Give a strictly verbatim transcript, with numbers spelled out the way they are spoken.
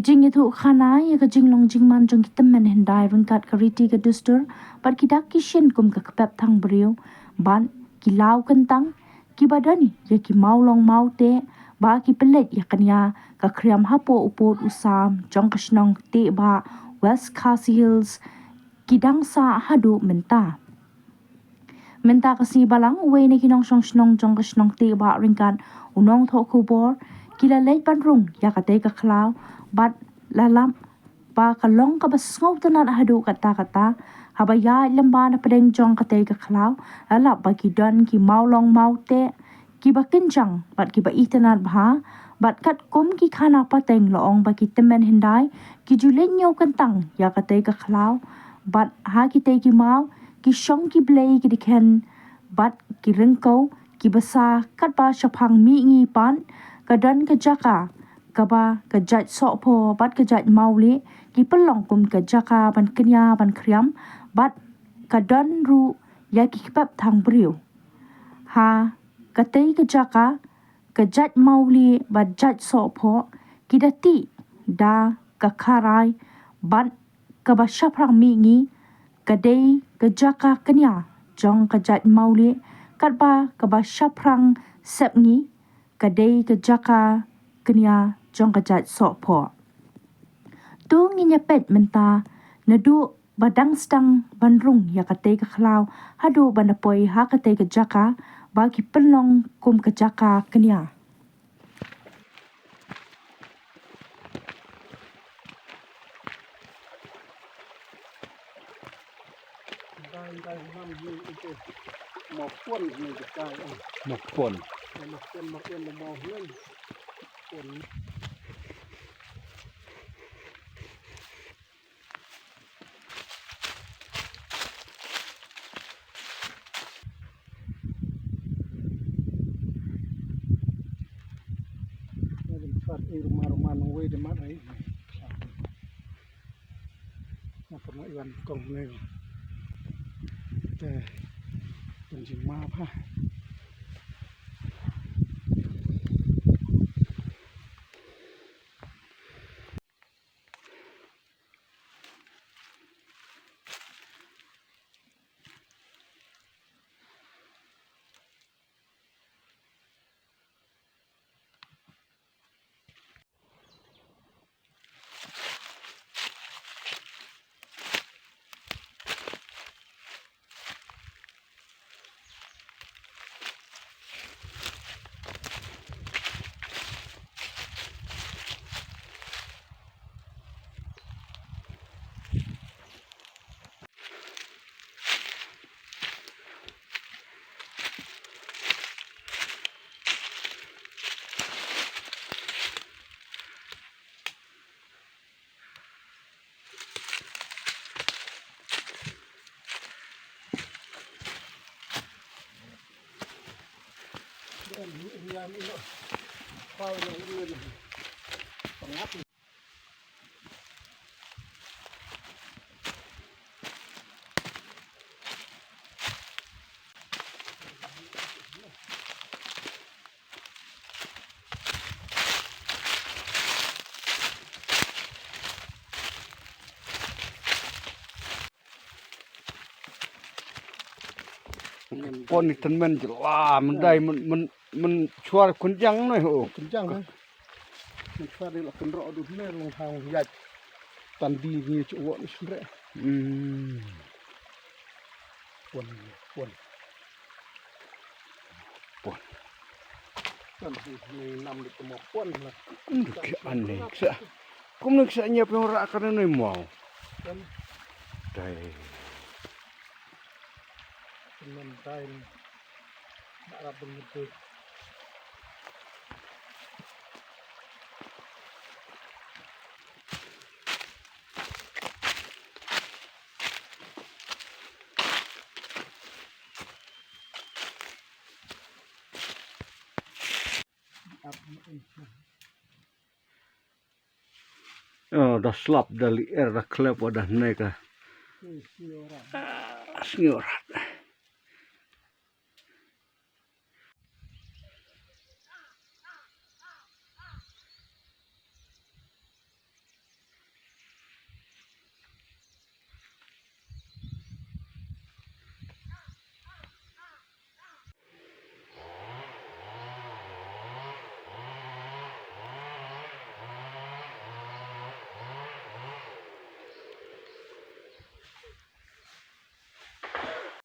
Jingïathuh khana ïa ka jinglong jingman jong ki tymmen hyndai ryngkat ka riti ka dustur bad ki dak ki shin kum ka kpep thang briew bad ki law kyntang kiba don ïa ki mawlong mawteh ba ki pynleit ïa kñia ka khriam hapoh u pud u sam jong ka shnong Tehbah, West Khasi Hills, ki dang sah haduh mynta. Mynta ka sngi Balang, uwei na ki nongshong shnong jong ka shnong Tehbah ryngkat u nongthoh khubor ki la leit ban rung ïa katei ka khlaw bad la lap ba ka long kaba sngewtynnat haduh katta katta. Haba ïaid lyngba na pdeng jong katei ka khlaw, la lap ba ki don ki mawlong mawteh kiba kynjang bad kiba itynnat bha, bad katkum ki khana pateng la ong ba ki tymmen hyndai ki ju leit ñiew kyntang ïa katei ka khlaw bad ha kitei ki maw ki shong ki blei ki dkhen bad ki ryngkew kiba sah, katba shaphang mihngi pat ka don ka jaka kaba ka jait Sohphoh bad ka jait Mawlieh ki pynlong kum ka jaka ban kñia ban khriam bad ka don ruh ïa ki kpep thang briew. Ha katei ka jaka ka jait Mawlieh bad jait Sohphoh ki da tih da ka kharai bad kaba shaphrang mihngi ka dei ka jaka kñia jong ka jait Mawlieh, katba kaba shaphrang sepngi ka dei ka jaka kñia jong ka jait Sohphoh. To ngin ïa peit mynta naduh ba dang sdang ban rung ïa katei ka khlaw haduh ban da poi ha katei ka jaka ba ki pynlong kum ka jaka kñia. Mawpon. Pon ni tynmen jylla, myndai, myn, myn, mynshuwa kynjang noh, oh. Kynjang noh. Mynshuwa dei la kynroh duh ne long hang ïaid. Tang dei ngi ju wok ni sngewreh. Hmm. Pon, pon. Pon. Kan hi ni nam di temo pon la. Ndu ki ane ksa. Kumno ksa ñiap ïa u rah kane noi maw. Kan. Dai. Kan dai. Nak rap bengedut. Oh, da slap, da lyer, da khlep, oh, da ne ka. Ah, sngew rat.